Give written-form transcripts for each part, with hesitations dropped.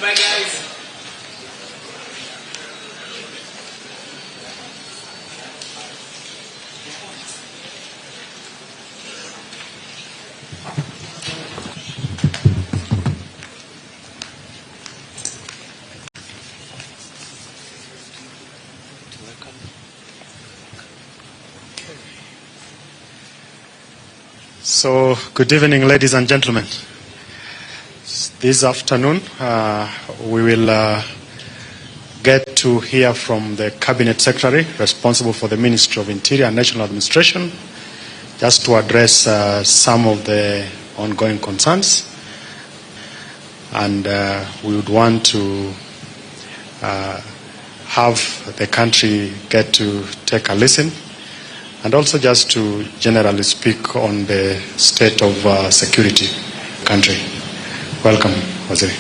Bye, guys. So, good evening, ladies and gentlemen. This afternoon, we will get to hear from the Cabinet Secretary responsible for the Ministry of Interior and National Administration, just to address some of the ongoing concerns. And we would want to have the country get to take a listen, and also just to generally speak on the state of security country. Welcome, Waziri.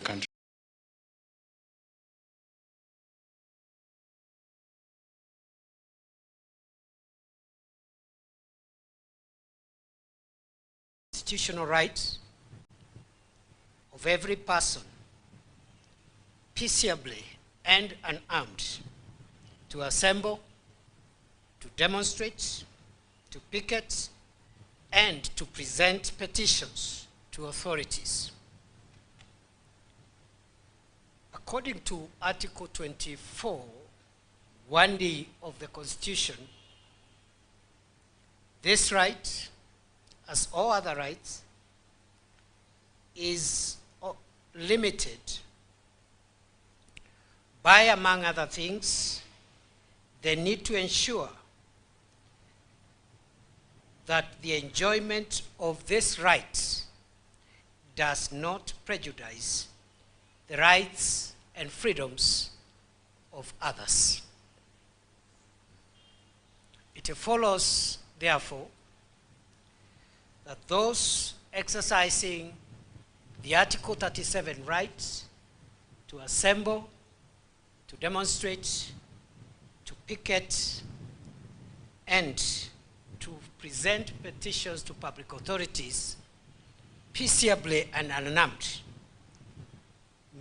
Country. Constitutional right of every person, peaceably and unarmed, to assemble, to demonstrate, to picket, and to present petitions to authorities. According to Article 24, 1D of the Constitution, this right, as all other rights, is limited by, among other things, the need to ensure that the enjoyment of this right does not prejudice the rights and freedoms of others. It follows, therefore, that those exercising the Article 37 right to assemble, to demonstrate, to picket, and to present petitions to public authorities peaceably and unarmed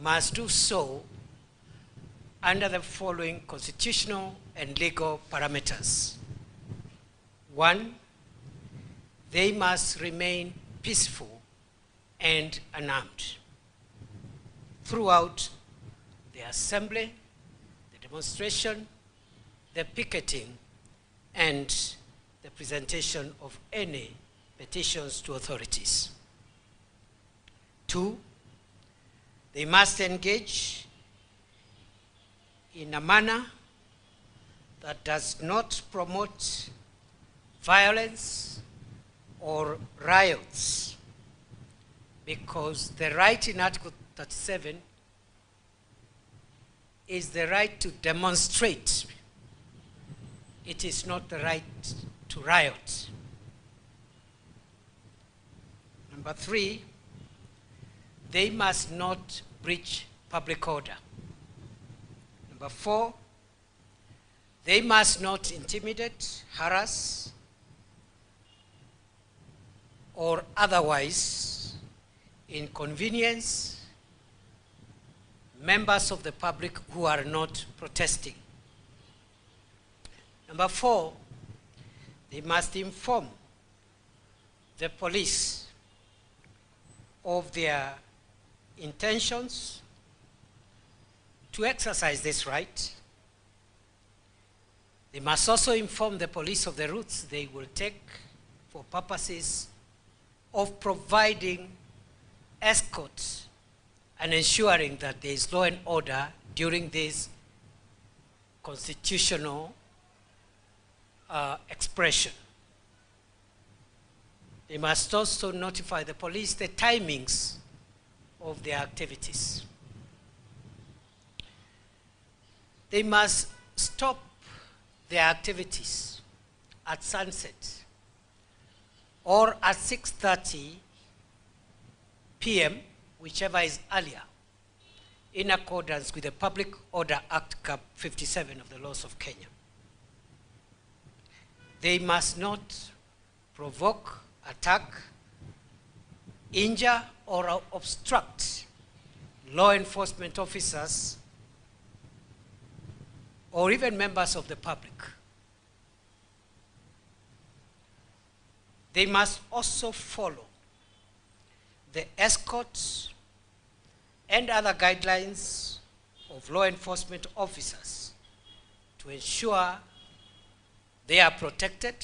must do so under the following constitutional and legal parameters. 1, they must remain peaceful and unarmed throughout the assembly, the demonstration, the picketing, and the presentation of any petitions to authorities. 2, they must engage in a manner that does not promote violence or riots, because the right in Article 37 is the right to demonstrate. It is not the right to riot. Number 3, they must not breach public order. Number 4, they must not intimidate, harass, or otherwise inconvenience members of the public who are not protesting. Number 4, they must inform the police of their intentions to exercise this right. They must also inform the police of the routes they will take for purposes of providing escorts and ensuring that there is law and order during this constitutional expression. They must also notify the police the timings of their activities. They must stop their activities at sunset or at 6:30 p.m., whichever is earlier, in accordance with the Public Order Act Cap 57 of the laws of Kenya. They must not provoke, attack, injure or obstruct law enforcement officers or even members of the public. They must also follow the escorts and other guidelines of law enforcement officers to ensure they are protected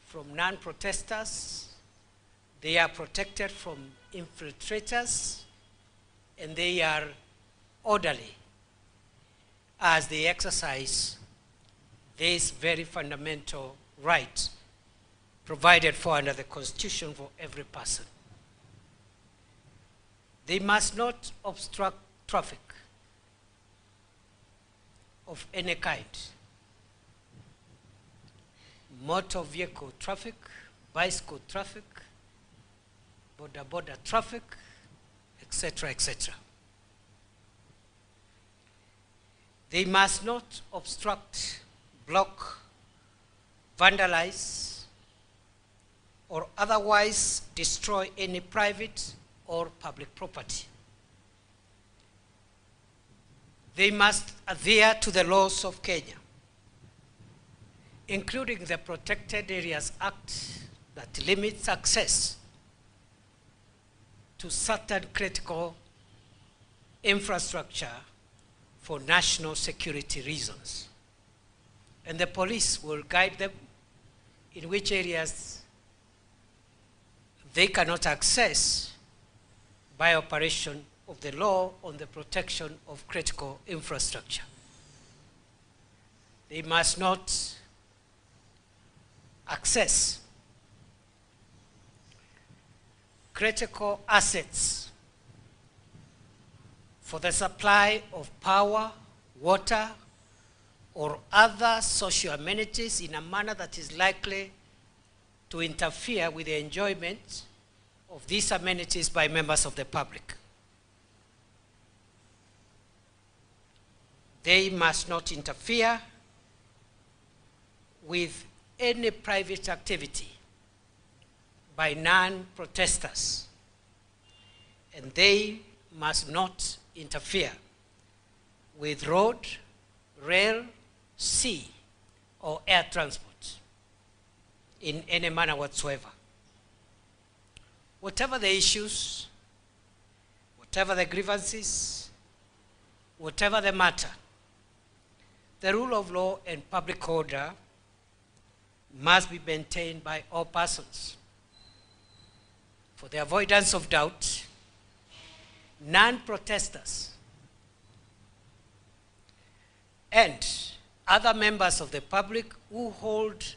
from non-protesters, they are protected from infiltrators, and they are orderly as they exercise this very fundamental right provided for under the Constitution for every person. They must not obstruct traffic of any kind. Motor vehicle traffic, bicycle traffic, border traffic, etc., etc. They must not obstruct, block, vandalize, or otherwise destroy any private or public property. They must adhere to the laws of Kenya, including the Protected Areas Act that limits access to certain critical infrastructure for national security reasons. And the police will guide them in which areas they cannot access by operation of the law on the protection of critical infrastructure. They must not access critical assets for the supply of power, water, or other social amenities in a manner that is likely to interfere with the enjoyment of these amenities by members of the public. They must not interfere with any private activity by non-protesters, and they must not interfere with road, rail, sea, or air transport in any manner whatsoever. Whatever the issues, whatever the grievances, whatever the matter, the rule of law and public order must be maintained by all persons. For the avoidance of doubt, non-protesters and other members of the public who hold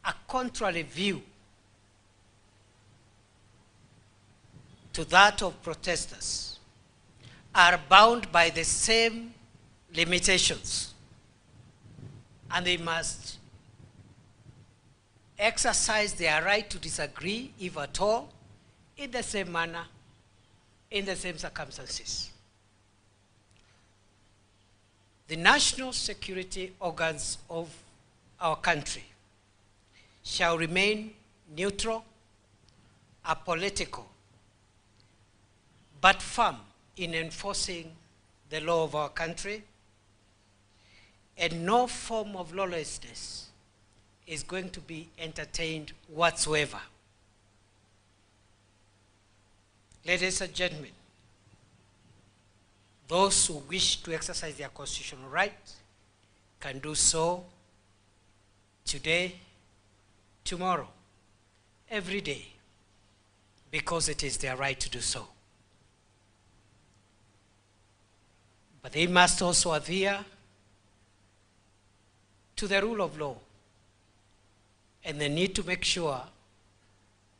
a contrary view to that of protesters are bound by the same limitations, and they must exercise their right to disagree, if at all, in the same manner, in the same circumstances. The national security organs of our country shall remain neutral, apolitical, but firm in enforcing the law of our country, and no form of lawlessness is going to be entertained whatsoever. Ladies and gentlemen, those who wish to exercise their constitutional right can do so today, tomorrow, every day, because it is their right to do so. But they must also adhere to the rule of law, and they need to make sure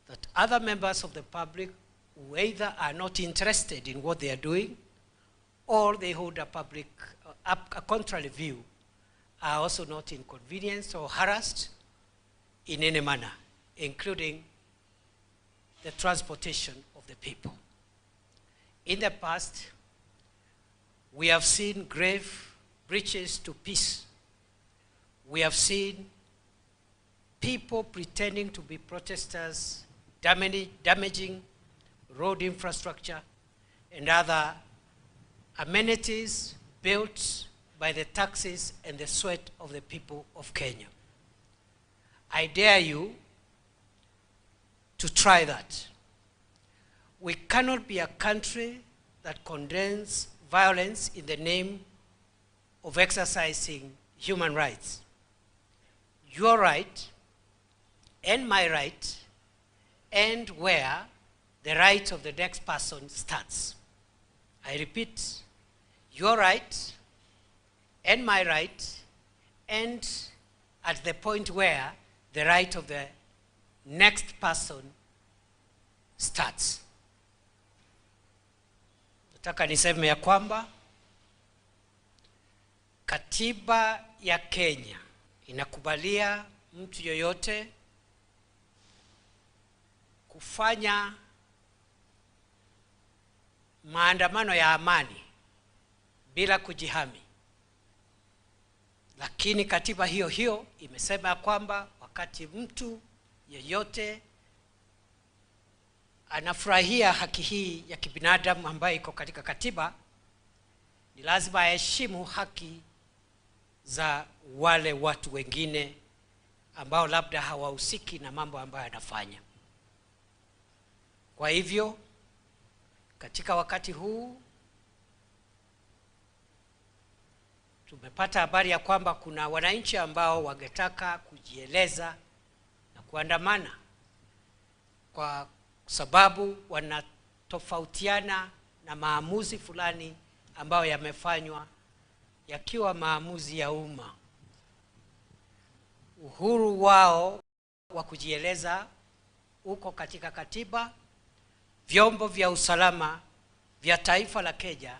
that other members of the public who either are not interested in what they are doing or they hold a contrary view are also not inconvenienced or harassed in any manner, including the transportation of the people. In the past, we have seen grave breaches to peace. We have seen people pretending to be protesters damaging road infrastructure and other amenities built by the taxes and the sweat of the people of Kenya. I dare you to try that. We cannot be a country that condones violence in the name of exercising human rights. Your right and my right and where the right of the next person starts. I repeat, your right and my right and at the point where the right of the next person starts. Nataka niseme ya kwamba katiba ya Kenya inakubalia mtu yoyote kufanya maandamano ya amani bila kujihami. Lakini katiba hiyo hiyo imesema kwamba wakati mtu yeyote anafurahia haki hii ya kibinadamu ambayo iko katika katiba, ni lazima aheshimu haki za wale watu wengine ambao labda hawahusiki na mambo ambayo anafanya. Kwa hivyo, katika wakati huu tumepata habari ya kwamba kuna wananchi ambao wangetaka kujieleza na kuandamana kwa sababu wanatofautiana na maamuzi fulani ambayo yamefanywa yakiwa maamuzi ya umma. Uhuru wao wa kujieleza uko katika katiba. Vyombo vya usalama vya taifa la Kenya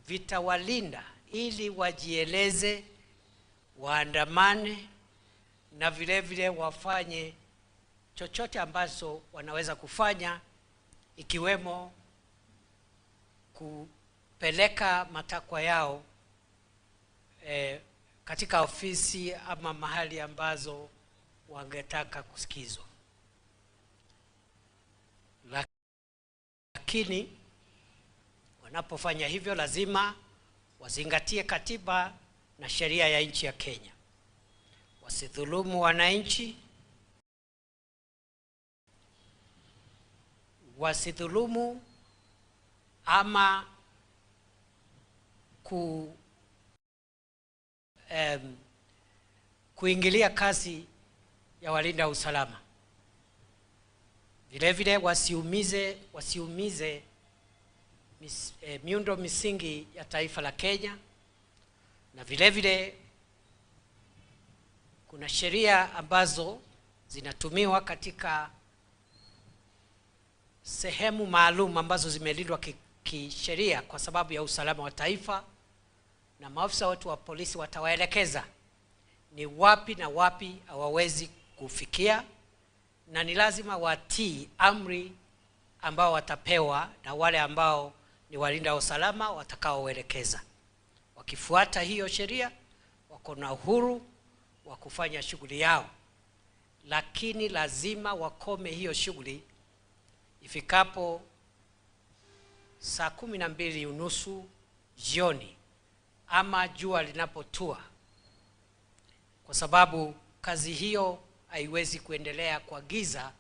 vitawalinda ili wajieleze, waandamane na vile vile wafanye chochote ambacho wanaweza kufanya, ikiwemo kupeleka matakwa yao katika ofisi ama mahali ambazo wangetaka kusikizwa. Lakini wanapofanya hivyo lazima wazingatie katiba na sheria ya nchi ya Kenya. Wasidhulumu wananchi, wasidhulumu ama kuingilia kazi ya walinda usalama. Vile vile wasiumize miundo misingi ya taifa la Kenya, na vile vile kuna sheria ambazo zinatumiwa katika sehemu maalum ambazo zimelindwa kisheria kwa sababu ya usalama wa taifa, na maafisa wetu wa polisi watawaelekeza ni wapi na wapi hawawezi kufikia, na ni lazima watii amri ambao watapewa na wale ambao ni walinda usalama watakaoelekeza. Wakifuata hiyo sheria wako na uhuru wa kufanya shughuli yao, lakini lazima wakome hiyo shughuli ifikapo saa 12:30 jioni ama jua linapotua, kwa sababu kazi hiyo haiwezi kuendelea kwa giza,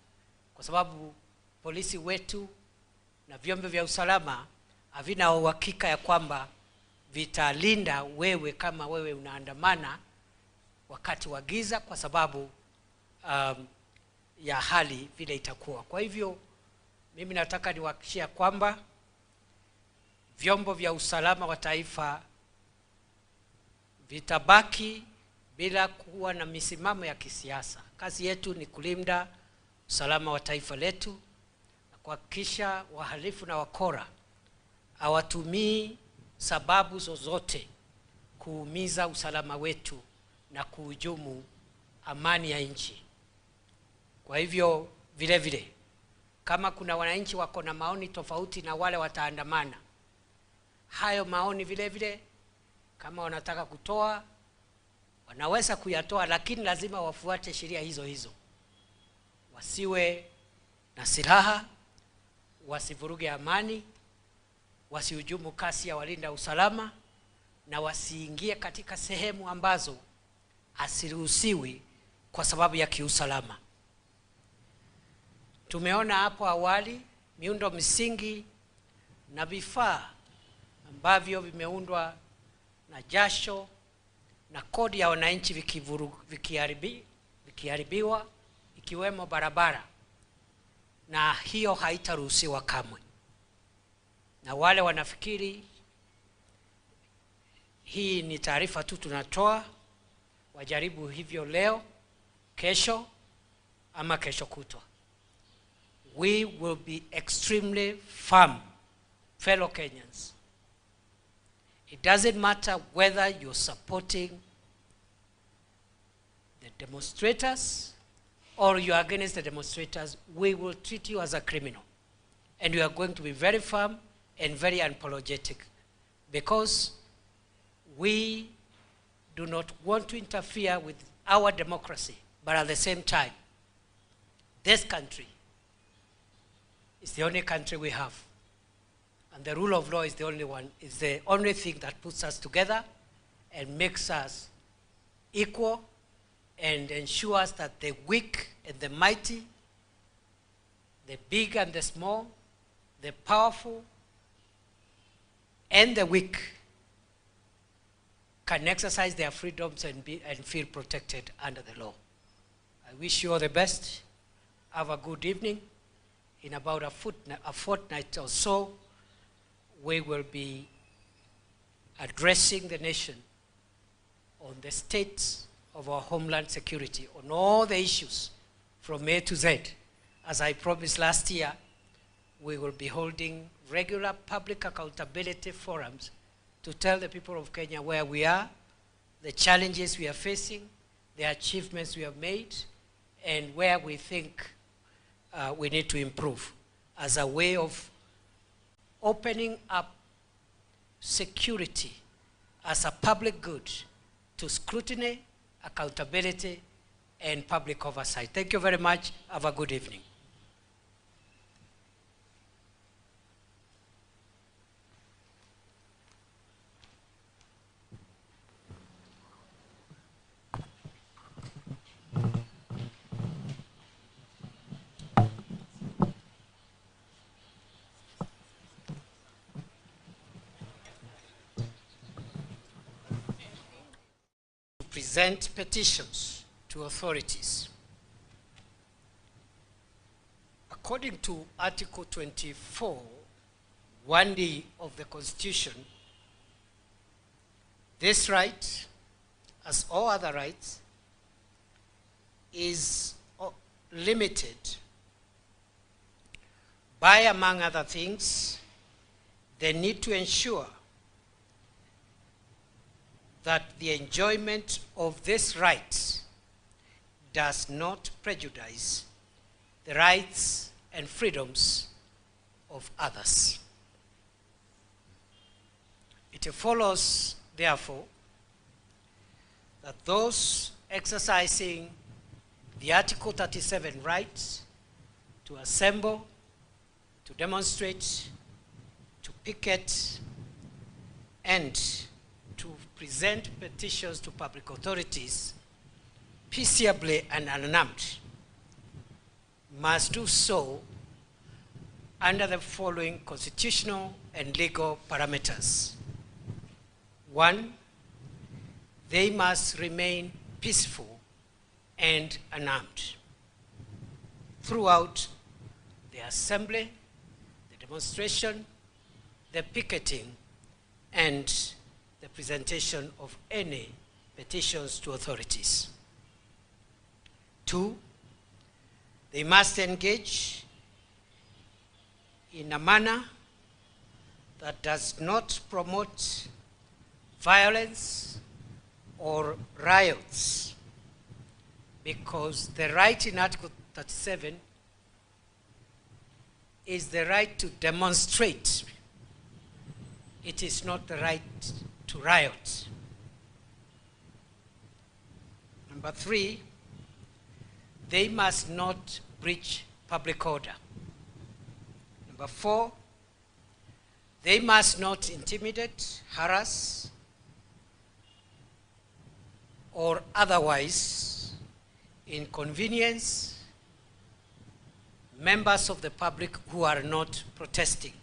kwa sababu polisi wetu na vyombo vya usalama havina uhakika ya kwamba vitalinda wewe kama wewe unaandamana wakati wa giza, kwa sababu ya hali vile itakuwa. Kwa hivyo mimi nataka niwahakikishie kwamba vyombo vya usalama wa taifa vitabaki bila kuwa na misimamo ya kisiasa. Kazi yetu ni kulinda usalama wa taifa letu na kuhakikisha wahalifu na wakora hawatumii sababu zozote kuumiza usalama wetu na kuhujumu amani ya nchi. Kwa hivyo vile vile kama kuna wananchi wako na maoni tofauti na wale wataandamana, hayo maoni vile vile kama wanataka kutoa wanaweza kuyatoa, lakini lazima wafuate sheria hizo hizo. Wasiwe na silaha, wasivuruge amani, wasihujumu kasi ya walinda usalama, na wasiingie katika sehemu ambazo asiruhusiwi kwa sababu ya kiusalama. Tumeona hapo awali miundo msingi na vifaa ambavyo vimeundwa na jasho na kodi ya wananchi vikiharibiwa, ikiwemo barabara, na hiyo haitaruhusiwa kamwe. Na wale wanafikiri hii ni taarifa tu tunatoa, wajaribu hivyo leo, kesho ama kesho kutwa. We will be extremely firm, fellow Kenyans. It doesn't matter whether you're supporting the demonstrators or you're against the demonstrators, we will treat you as a criminal. And we are going to be very firm and very unapologetic, because we do not want to interfere with our democracy, but at the same time, this country is the only country we have. And the rule of law is the only one, is the only thing that puts us together and makes us equal and ensures that the weak and the mighty, the big and the small, the powerful and the weak can exercise their freedoms and feel protected under the law. I wish you all the best. Have a good evening. In about a fortnight or so, we will be addressing the nation on the state of our homeland security, on all the issues from A to Z. As I promised last year, we will be holding regular public accountability forums to tell the people of Kenya where we are, the challenges we are facing, the achievements we have made, and where we think we need to improve as a way of opening up security as a public good to scrutiny, accountability, and public oversight. Thank you very much. Have a good evening. Present petitions to authorities. According to Article 24, 1D of the Constitution, this right, as all other rights, is limited by, among other things, the need to ensure that the enjoyment of this right does not prejudice the rights and freedoms of others. It follows, therefore, that those exercising the Article 37 rights to assemble, to demonstrate, to picket, and to present petitions to public authorities peaceably and unarmed must do so under the following constitutional and legal parameters. 1, they must remain peaceful and unarmed throughout the assembly, the demonstration, the picketing, and the presentation of any petitions to authorities. 2, they must engage in a manner that does not promote violence or riots, because the right in Article 37 is the right to demonstrate. It is not the right to riot. Number 3, they must not breach public order. Number four, they must not intimidate, harass, or otherwise inconvenience members of the public who are not protesting.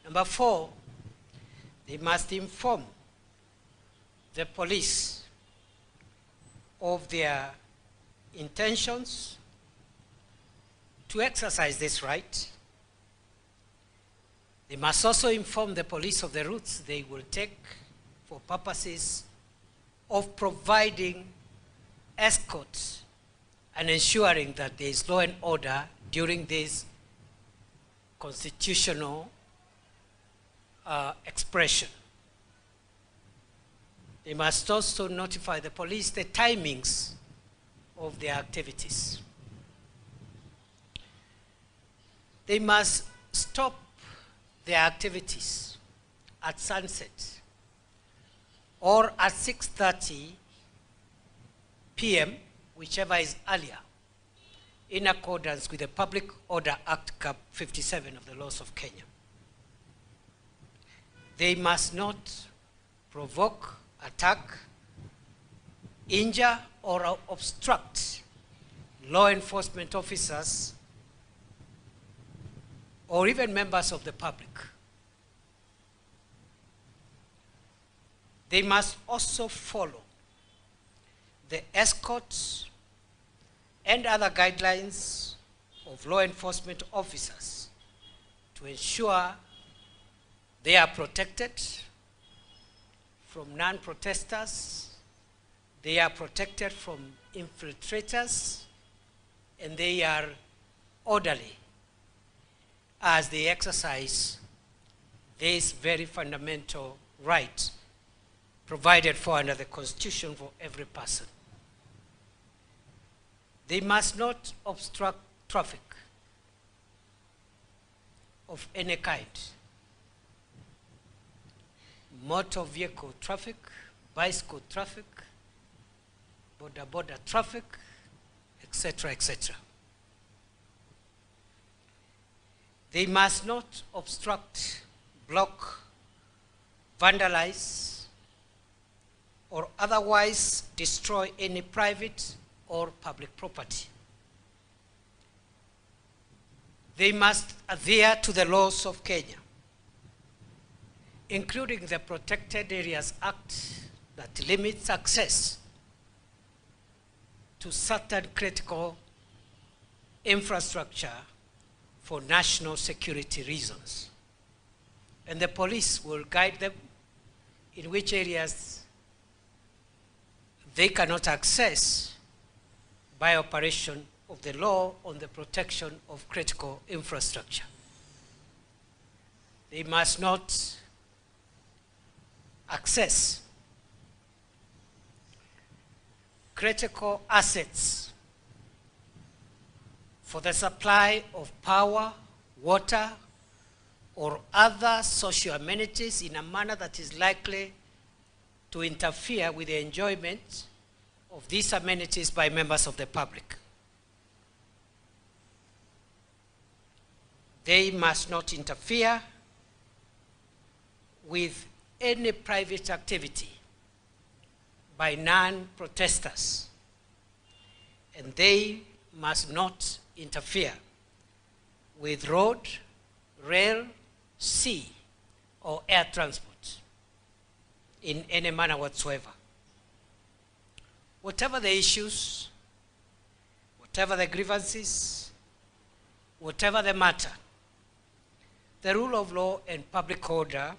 Number four, they must inform the police of their intentions to exercise this right. They must also inform the police of the routes they will take for purposes of providing escorts and ensuring that there is law and order during this constitutional expression. They must also notify the police the timings of their activities. They must stop their activities at sunset or at 6:30 p.m., whichever is earlier, in accordance with the Public Order Act Cap 57 of the laws of Kenya. They must not provoke, attack, injure, or obstruct law enforcement officers or even members of the public. They must also follow the escorts and other guidelines of law enforcement officers to ensure they are protected from non-protesters, they are protected from infiltrators, and they are orderly as they exercise this very fundamental right provided for under the Constitution for every person. They must not obstruct traffic of any kind. Motor vehicle traffic, bicycle traffic, border traffic, etc., etc. They must not obstruct, block, vandalize, or otherwise destroy any private or public property. They must adhere to the laws of Kenya, including the Protected Areas Act that limits access to certain critical infrastructure for national security reasons. And the police will guide them in which areas they cannot access by operation of the law on the protection of critical infrastructure. They must not access critical assets for the supply of power, water, or other social amenities in a manner that is likely to interfere with the enjoyment of these amenities by members of the public. They must not interfere with any private activity by non-protesters, and they must not interfere with road, rail, sea, or air transport in any manner whatsoever. Whatever the issues, whatever the grievances, whatever the matter, the rule of law and public order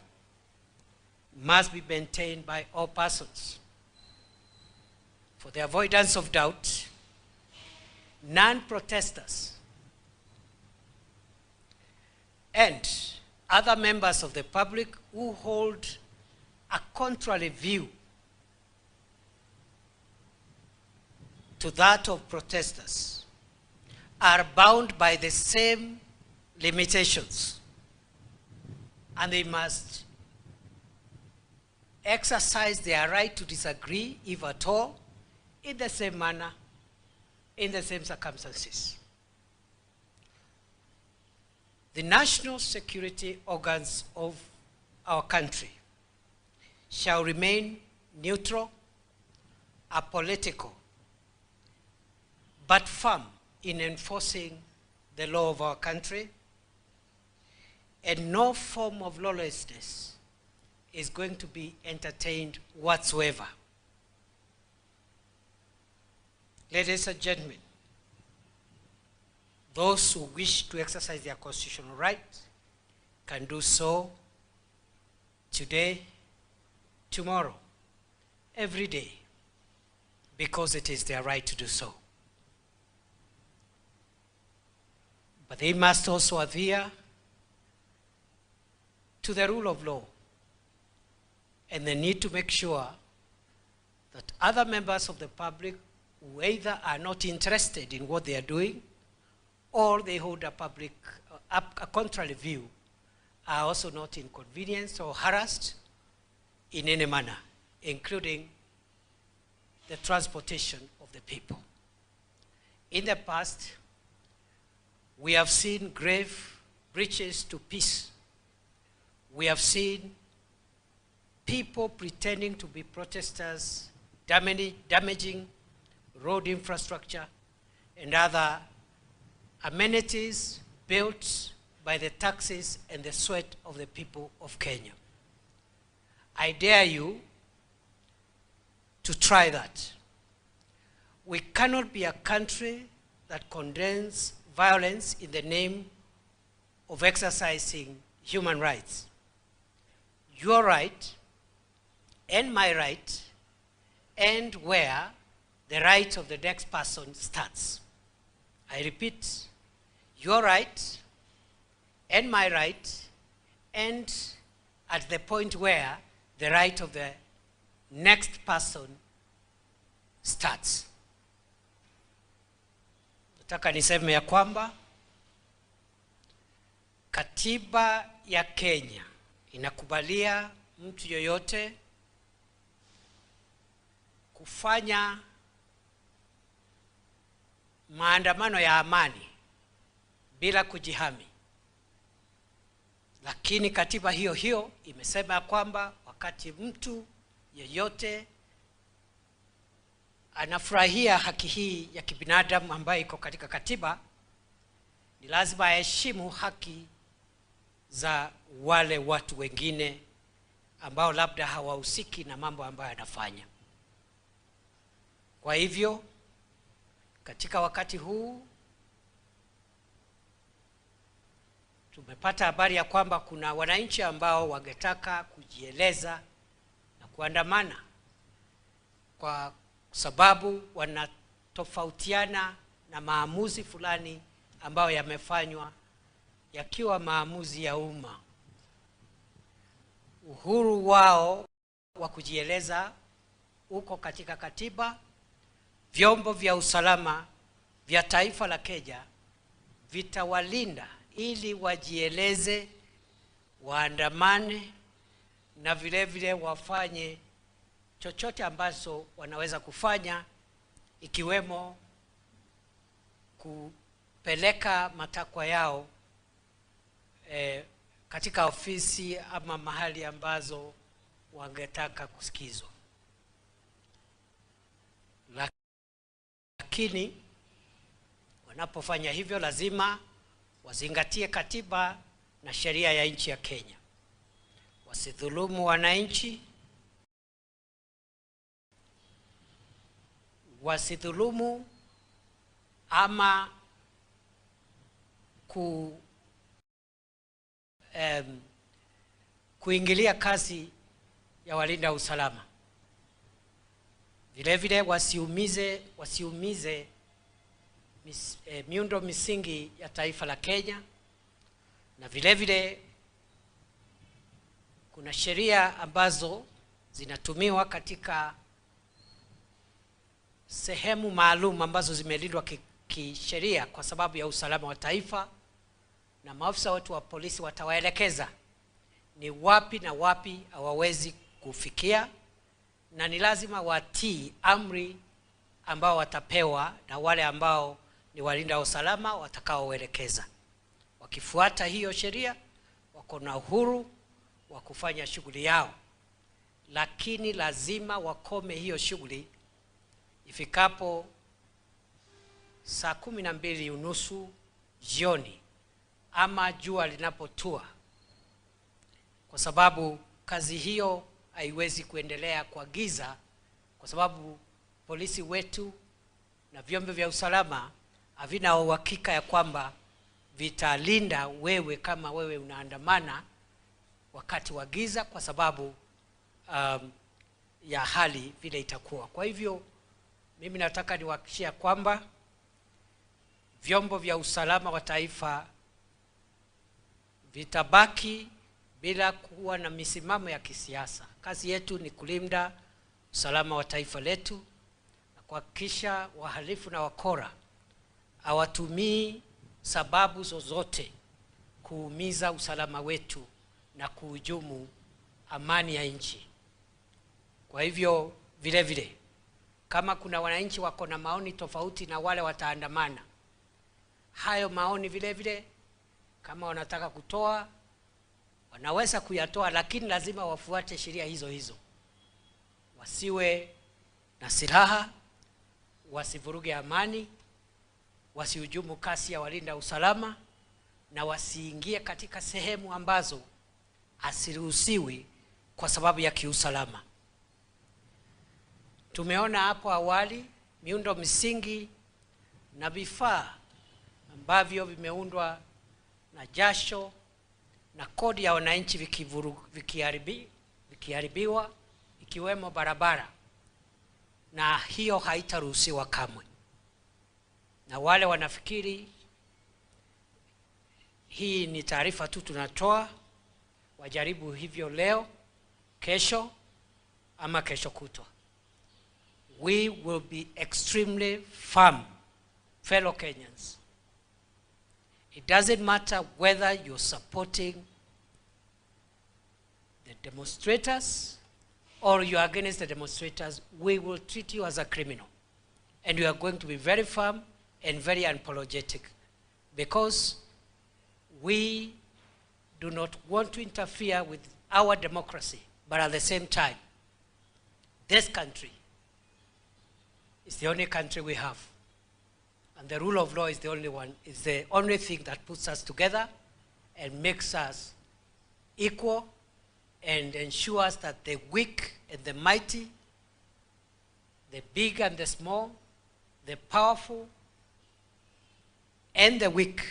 must be maintained by all persons. For the avoidance of doubt, non-protesters and other members of the public who hold a contrary view to that of protesters are bound by the same limitations, and they must exercise their right to disagree, if at all, in the same manner, in the same circumstances. The national security organs of our country shall remain neutral, apolitical, but firm in enforcing the law of our country, and no form of lawlessness is going to be entertained whatsoever. Ladies and gentlemen, those who wish to exercise their constitutional right can do so today, tomorrow, every day, because it is their right to do so. But they must also adhere to the rule of law, and they need to make sure that other members of the public who either are not interested in what they are doing or they hold a contrary view are also not inconvenienced or harassed in any manner, including the transportation of the people. In the past, we have seen grave breaches to peace. We have seen people pretending to be protesters, damaging road infrastructure and other amenities built by the taxes and the sweat of the people of Kenya. I dare you to try that. We cannot be a country that condemns violence in the name of exercising human rights. Your right and my right and where the right of the next person starts. I repeat, your right and my right and at the point where the right of the next person starts. Nataka niseme ya kwamba katiba ya Kenya inakubalia mtu yoyote kufanya maandamano ya amani bila kujihami. Lakini katiba hiyo hiyo imesema kwamba wakati mtu yeyote anafurahia haki hii ya kibinadamu ambayo iko katika katiba, ni lazima aheshimu haki za wale watu wengine ambao labda hawahusiki na mambo ambayo anafanya. Kwa hivyo, katika wakati huu tumepata habari ya kwamba kuna wananchi ambao wangetaka kujieleza na kuandamana kwa sababu wanatofautiana na maamuzi fulani ambayo yamefanywa yakiwa maamuzi ya umma. Uhuru wao wa kujieleza uko katika katiba. Vyombo vya usalama vya taifa la Kenya vitawalinda ili wajieleze, waandamane na vile vile wafanye chochote ambacho wanaweza kufanya, ikiwemo kupeleka matakwa yao katika ofisi ama mahali ambazo wangetaka kusikizwa. Lakini wanapofanya hivyo lazima wazingatie katiba na sheria ya nchi ya Kenya. Wasidhulumu wananchi, wasidhulumu ama kuingilia kazi ya walinda usalama. Vile vile wasiumize miundo misingi ya taifa la Kenya, na vile vile kuna sheria ambazo zinatumiwa katika sehemu maalum ambazo zimelindwa kisheria kwa sababu ya usalama wa taifa, na maafisa wetu wa polisi watawaelekeza ni wapi na wapi hawawezi kufikia, na ni lazima watii amri ambao watapewa na wale ambao ni walinda usalama watakaoelekeza. Wakifuata hiyo sheria, wako na uhuru wa kufanya shughuli yao, lakini lazima wakome hiyo shughuli ifikapo saa 12:30 jioni ama jua linapotua, kwa sababu kazi hiyo haiwezi kuendelea kwa giza, kwa sababu polisi wetu na vyombo vya usalama havina uhakika ya kwamba vitalinda wewe kama wewe unaandamana wakati wa giza, kwa sababu ya hali vile itakuwa. Kwa hivyo mimi nataka niwahakikishie kwamba vyombo vya usalama wa taifa vitabaki bila kuwa na misimamo ya kisiasa. Kazi yetu ni kulinda usalama wa taifa letu na kuhakikisha wahalifu na wakora hawatumii sababu zozote kuumiza usalama wetu na kuhujumu amani ya nchi. Kwa hivyo vile vile, kama kuna wananchi wako na maoni tofauti na wale wataandamana, hayo maoni vile vile kama wanataka kutoa wanaweza kuyatoa, lakini lazima wafuate sheria hizo hizo. Wasiwe na silaha, wasivuruge amani, wasihujumu kasi ya walinda usalama, na wasiingie katika sehemu ambazo asiruhusiwi kwa sababu ya kiusalama. Tumeona hapo awali miundo msingi na vifaa ambavyo vimeundwa na jasho na kodi ya wananchi vikiharibiwa, ikiwemo barabara, na hiyo haitaruhusiwa kamwe. Na wale wanafikiri hii ni taarifa tu tunatoa, wajaribu hivyo leo, kesho ama kesho kutwa. We will be extremely firm, fellow Kenyans. It doesn't matter whether you're supporting the demonstrators or you're against the demonstrators, we will treat you as a criminal. And we are going to be very firm and very unapologetic, because we do not want to interfere with our democracy, but at the same time, this country is the only country we have. And the rule of law is the only one, is the only thing that puts us together and makes us equal and ensures that the weak and the mighty, the big and the small, the powerful and the weak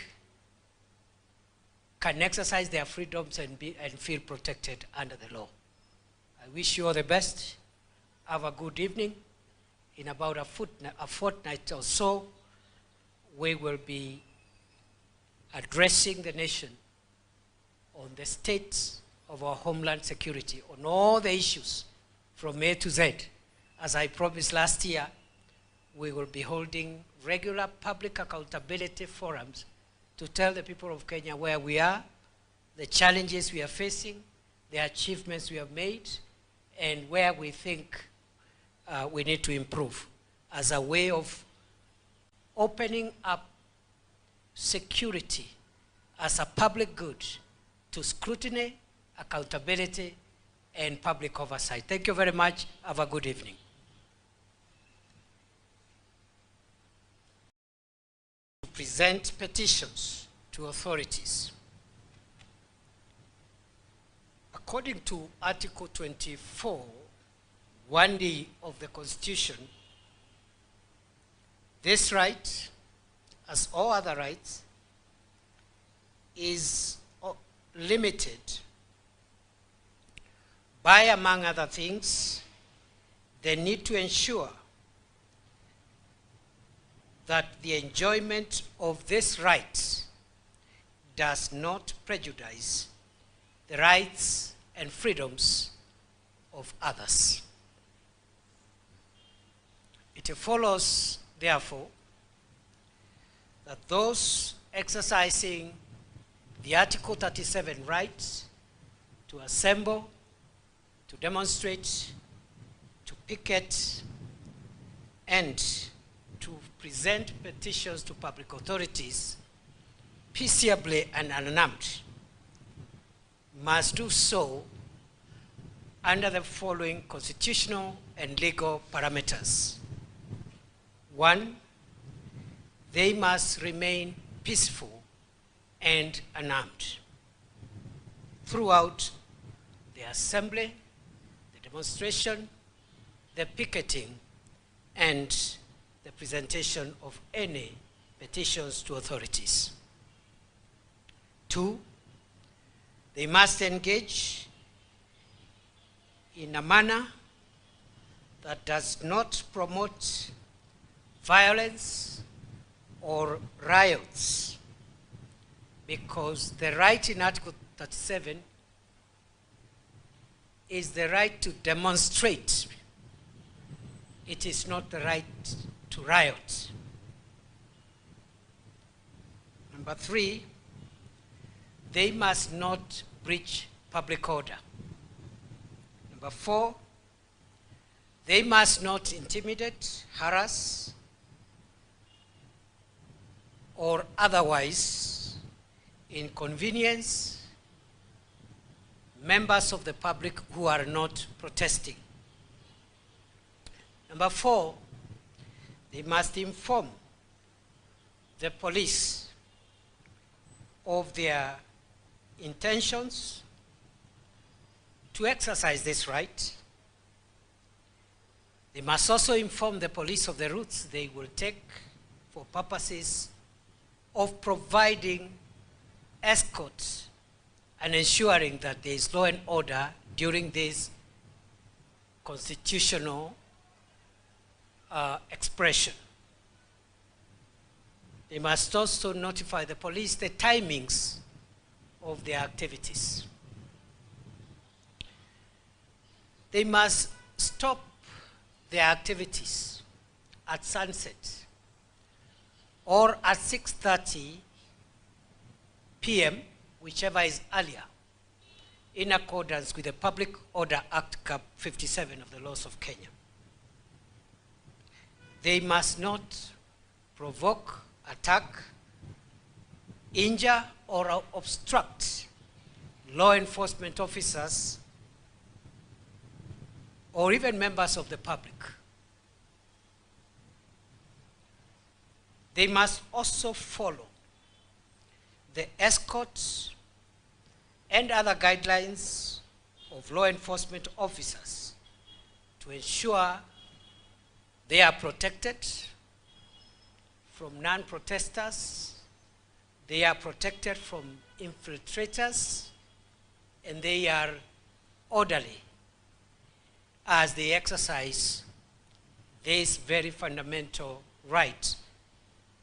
can exercise their freedoms and feel protected under the law. I wish you all the best. Have a good evening. In about a fortnight or so, we will be addressing the nation on the state of our homeland security, on all the issues from A to Z. As I promised last year, we will be holding regular public accountability forums to tell the people of Kenya where we are, the challenges we are facing, the achievements we have made, and where we think we need to improve as a way of opening up security as a public good to scrutiny, accountability, and public oversight. Thank you very much. Have a good evening. To present petitions to authorities. According to Article 24, 1D of the Constitution, this right, as all other rights, is limited by, among other things, the need to ensure that the enjoyment of this right does not prejudice the rights and freedoms of others. It follows, therefore, that those exercising the Article 37 rights to assemble, to demonstrate, to picket, and to present petitions to public authorities peaceably and unarmed must do so under the following constitutional and legal parameters. 1, they must remain peaceful and unarmed throughout the assembly, the demonstration, the picketing, and the presentation of any petitions to authorities. 2, they must engage in a manner that does not promote violence or riots, because the right in Article 37 is the right to demonstrate. It is not the right to riot. Number 3, they must not breach public order. Number 4, they must not intimidate, harass, or otherwise inconvenience members of the public who are not protesting. Number 4, they must inform the police of their intentions to exercise this right. They must also inform the police of the routes they will take for purposes of providing escorts and ensuring that there is law and order during this constitutional expression. They must also notify the police the timings of their activities. They must stop their activities at sunset or at 6:30 p.m., whichever is earlier, in accordance with the Public Order Act Cap 57 of the laws of Kenya. They must not provoke, attack, injure, or obstruct law enforcement officers or even members of the public. They must also follow the escorts and other guidelines of law enforcement officers to ensure they are protected from non-protesters, they are protected from infiltrators, and they are orderly as they exercise this very fundamental right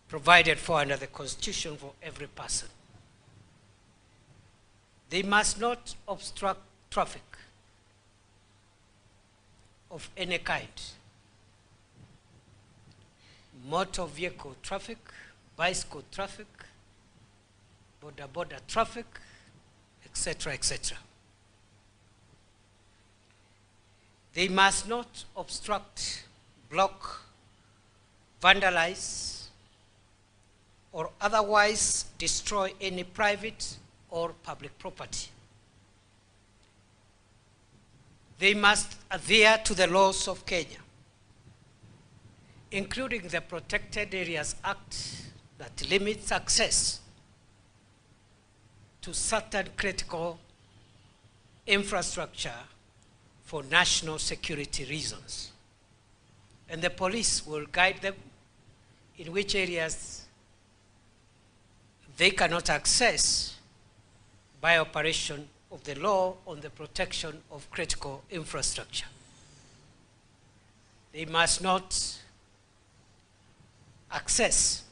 provided for under the Constitution for every person. They must not obstruct traffic of any kind. Motor vehicle traffic, bicycle traffic, border traffic, etc., etc. They must not obstruct, block, vandalize, or otherwise destroy any private or public property. They must adhere to the laws of Kenya, including the Protected Areas Act that limits access to certain critical infrastructure for national security reasons. And the police will guide them in which areas they cannot access by operation of the law on the protection of critical infrastructure. They must not access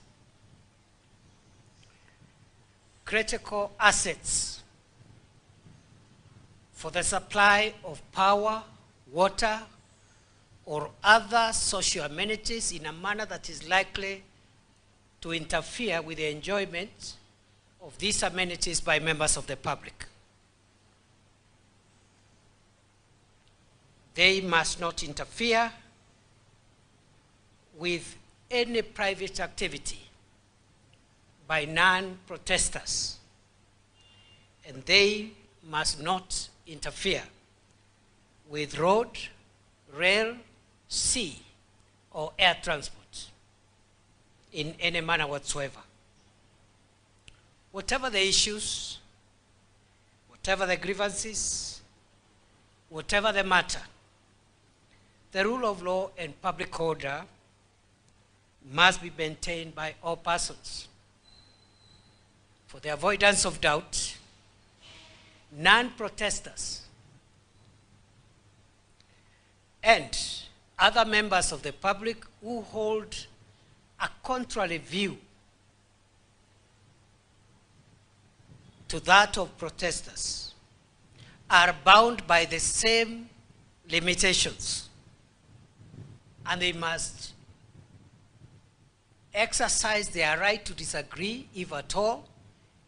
critical assets for the supply of power, water, or other social amenities in a manner that is likely to interfere with the enjoyment of these amenities by members of the public. They must not interfere with any private activity by non-protesters, and they must not interfere with road, rail, sea, or air transport in any manner whatsoever. Whatever the issues, whatever the grievances, whatever the matter, the rule of law and public order must be maintained by all persons. For the avoidance of doubt, non-protesters and other members of the public who hold a contrary view to that of protesters are bound by the same limitations, and they must exercise their right to disagree, if at all,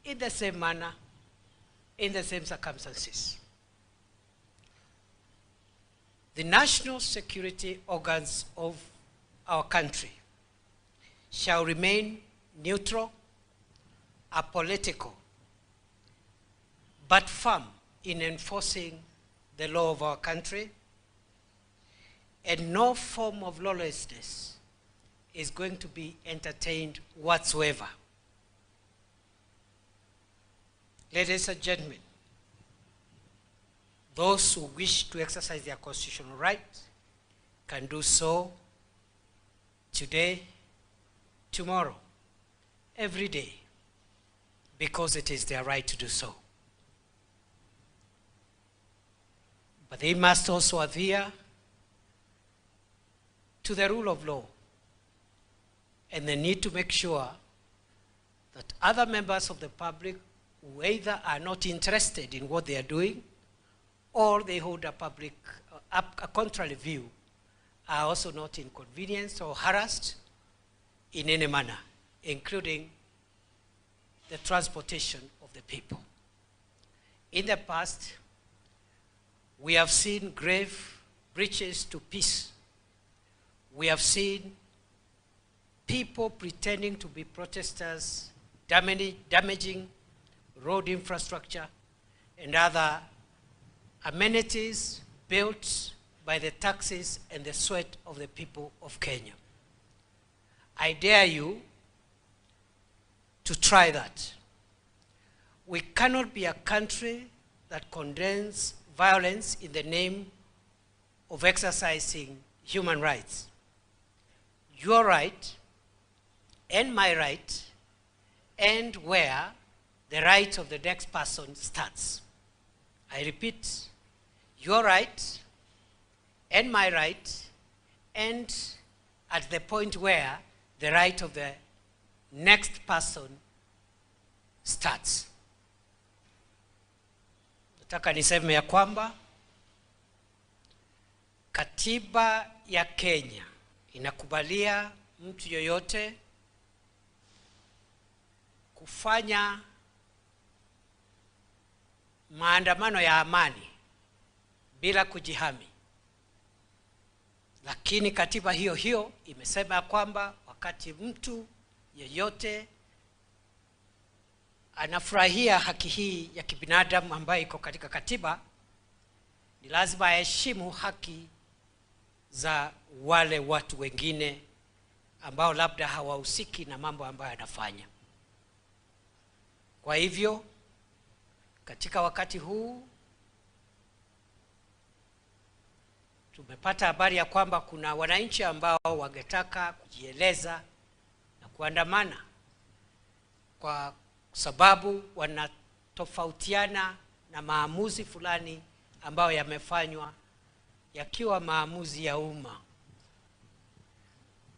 in the same manner, in the same circumstances. The national security organs of our country shall remain neutral, apolitical, but firm in enforcing the law of our country, and no form of lawlessness is going to be entertained whatsoever. Ladies and gentlemen, those who wish to exercise their constitutional right can do so today, tomorrow, every day, because it is their right to do so. But they must also adhere to the rule of law, and they need to make sure that other members of the public who either are not interested in what they are doing or they hold a contrary view are also not inconvenienced or harassed in any manner, including the transportation of the people. In the past, we have seen grave breaches to peace. We have seen people pretending to be protesters, damaging road infrastructure and other amenities built by the taxes and the sweat of the people of Kenya. I dare you to try that. We cannot be a country that condemns violence in the name of exercising human rights. Your right and my right end where the right of the next person starts. I repeat, your right and my right end at the point where the right of the next person starts. Nataka niseme ya kwamba katiba ya Kenya inakubalia mtu yoyote kufanya maandamano ya amani bila kujihami. Lakini katiba hiyo hiyo imesema kwamba wakati mtu yeyote anafurahia haki hii ya kibinadamu ambayo iko katika katiba, ni lazima aheshimu haki za wale watu wengine ambao labda hawahusiki na mambo ambayo anafanya. Kwa hivyo, katika wakati huu tumepata habari ya kwamba kuna wananchi ambao wangetaka kujieleza na kuandamana kwa sababu wanatofautiana na maamuzi fulani ambayo yamefanywa yakiwa maamuzi ya umma.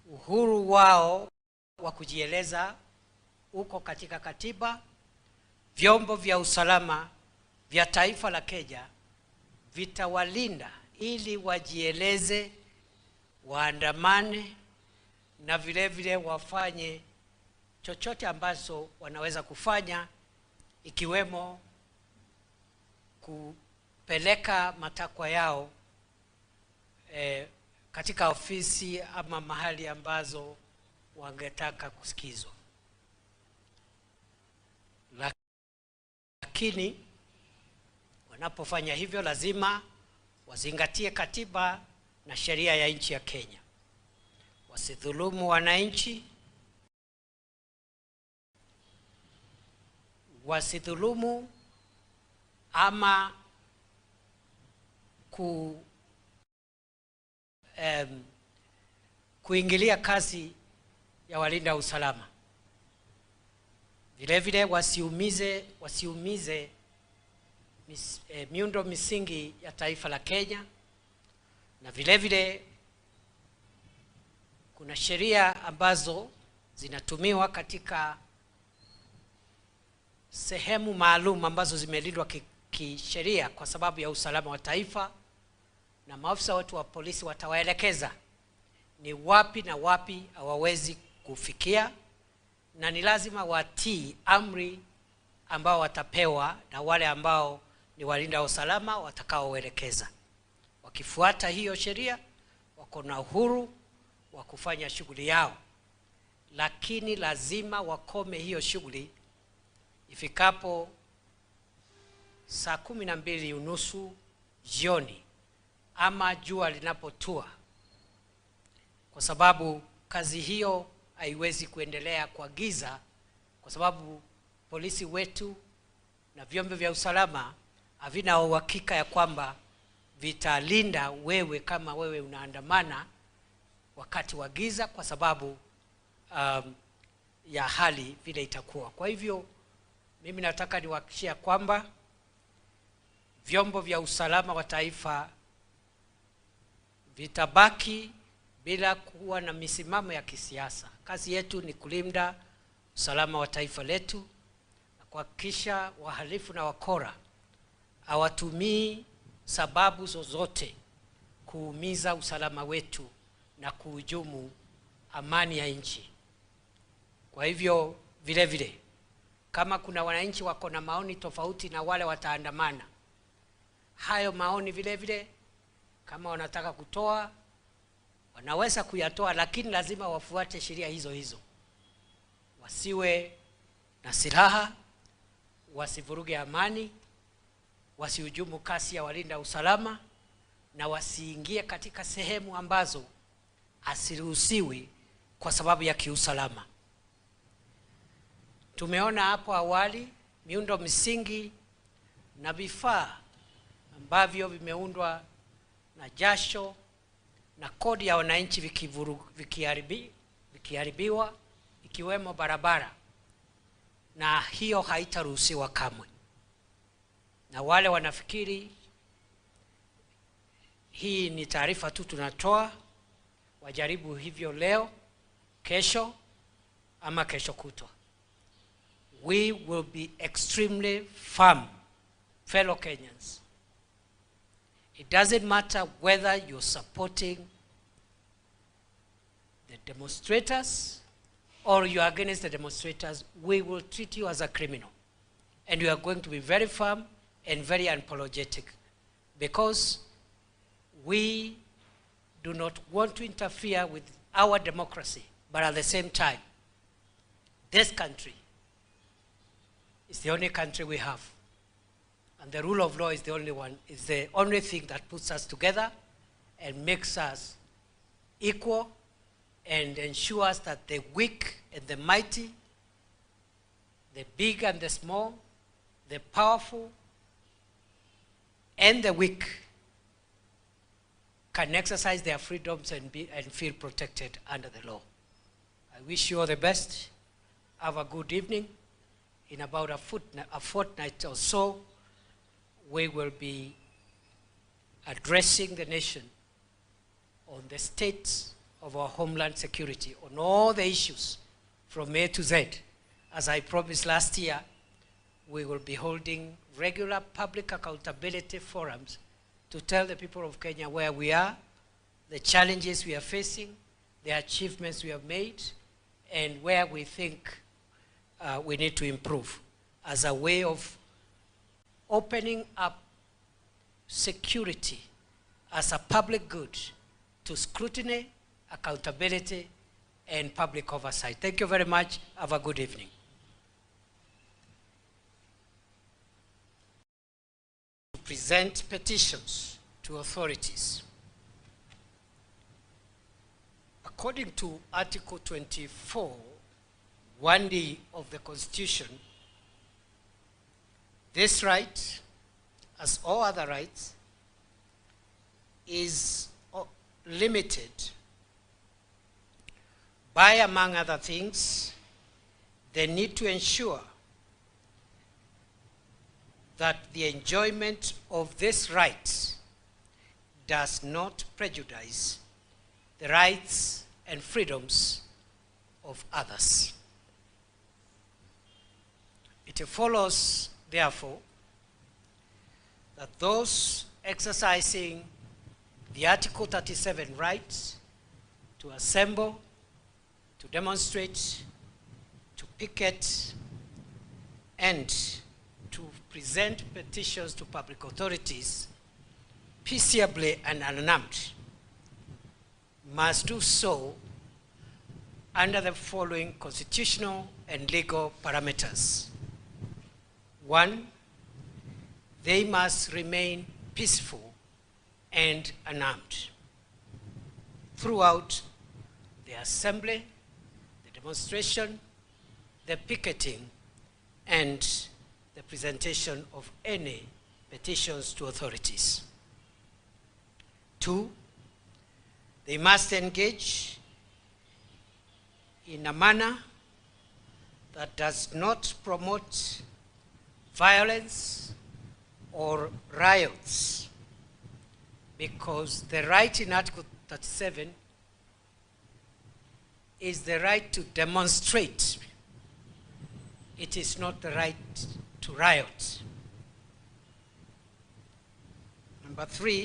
Uhuru wao wa kujieleza uko katika katiba. Vyombo vya usalama vya taifa la Kenya vitawalinda ili wajieleze, waandamane na vile vile wafanye chochote ambacho wanaweza kufanya, ikiwemo kupeleka matakwa yao katika ofisi ama mahali ambazo wangetaka kusikizwa. Lakini wanapofanya hivyo lazima wazingatie katiba na sheria ya nchi ya Kenya. Wasidhulumu wananchi, wasidhulumu ama kuingilia kazi ya walinda usalama. Vile vile wasiumize miundo misingi ya taifa la Kenya. Na vile vile kuna sheria ambazo zinatumiwa katika sehemu maalum ambazo zimelindwa kisheria kwa sababu ya usalama wa taifa, na maafisa wetu wa polisi watawaelekeza ni wapi na wapi hawawezi kufikia, na ni lazima watii amri ambao watapewa na wale ambao ni walinda usalama watakaoelekeza. Wakifuata hiyo sheria wako na uhuru wa kufanya shughuli yao, lakini lazima wakome hiyo shughuli ifikapo saa 12:30 jioni ama jua linapotua, kwa sababu kazi hiyo haiwezi kuendelea kwa giza, kwa sababu polisi wetu na vyombo vya usalama havina uhakika ya kwamba vitalinda wewe kama wewe unaandamana wakati wa giza, kwa sababu ya hali vile itakuwa. Kwa hivyo mimi nataka niwahakikishie kwamba vyombo vya usalama wa taifa vitabaki bila kuwa na misimamo ya kisiasa. Kazi yetu ni kulinda usalama wa taifa letu na kuhakikisha wahalifu na wakora hawatumii sababu zozote kuumiza usalama wetu na kuhujumu amani ya nchi. Kwa hivyo vile vile kama kuna wananchi wako na maoni tofauti na wale wataandamana, hayo maoni vile vile kama wanataka kutoa wanaweza kuyatoa, lakini lazima wafuate sheria hizo hizo. Wasiwe na silaha, wasivuruge amani, wasihujumu kasi ya walinda usalama, na wasiingie katika sehemu ambazo asiruhusiwi kwa sababu ya kiusalama. Tumeona hapo awali miundo misingi na vifaa ambavyo vimeundwa na jasho na kodi ya wananchi vikiharibiwa, ikiwemo barabara, na hiyo haitaruhusiwa kamwe. Na wale wanafikiri hii ni taarifa tu tunatoa, wajaribu hivyo leo, kesho ama kesho kutwa. We will be extremely firm, fellow Kenyans. It doesn't matter whether you're supporting the demonstrators or you're against the demonstrators, we will treat you as a criminal. And we are going to be very firm and very unapologetic, because we do not want to interfere with our democracy, but at the same time, this country is the only country we have. And the rule of law is the only one, is the only thing that puts us together and makes us equal and ensures that the weak and the mighty, the big and the small, the powerful and the weak can exercise their freedoms and feel protected under the law. I wish you all the best. Have a good evening. In about a fortnight or so, we will be addressing the nation on the state of our homeland security, on all the issues from A to Z. As I promised last year, we will be holding regular public accountability forums to tell the people of Kenya where we are, the challenges we are facing, the achievements we have made, and where we think we need to improve as a way of opening up security as a public good to scrutiny, accountability, and public oversight. Thank you very much. Have a good evening. present petitions to authorities. According to Article 24, 1D of the Constitution, this right, as all other rights, is limited by, among other things, the need to ensure that the enjoyment of this right does not prejudice the rights and freedoms of others. It follows, therefore, that those exercising the Article 37 rights to assemble, to demonstrate, to picket, and to present petitions to public authorities peaceably and unarmed must do so under the following constitutional and legal parameters. 1, they must remain peaceful and unarmed throughout the assembly, the demonstration, the picketing, and the presentation of any petitions to authorities. 2, they must engage in a manner that does not promote violence or riots, because the right in Article 37 is the right to demonstrate. It is not the right to riot. Number 3,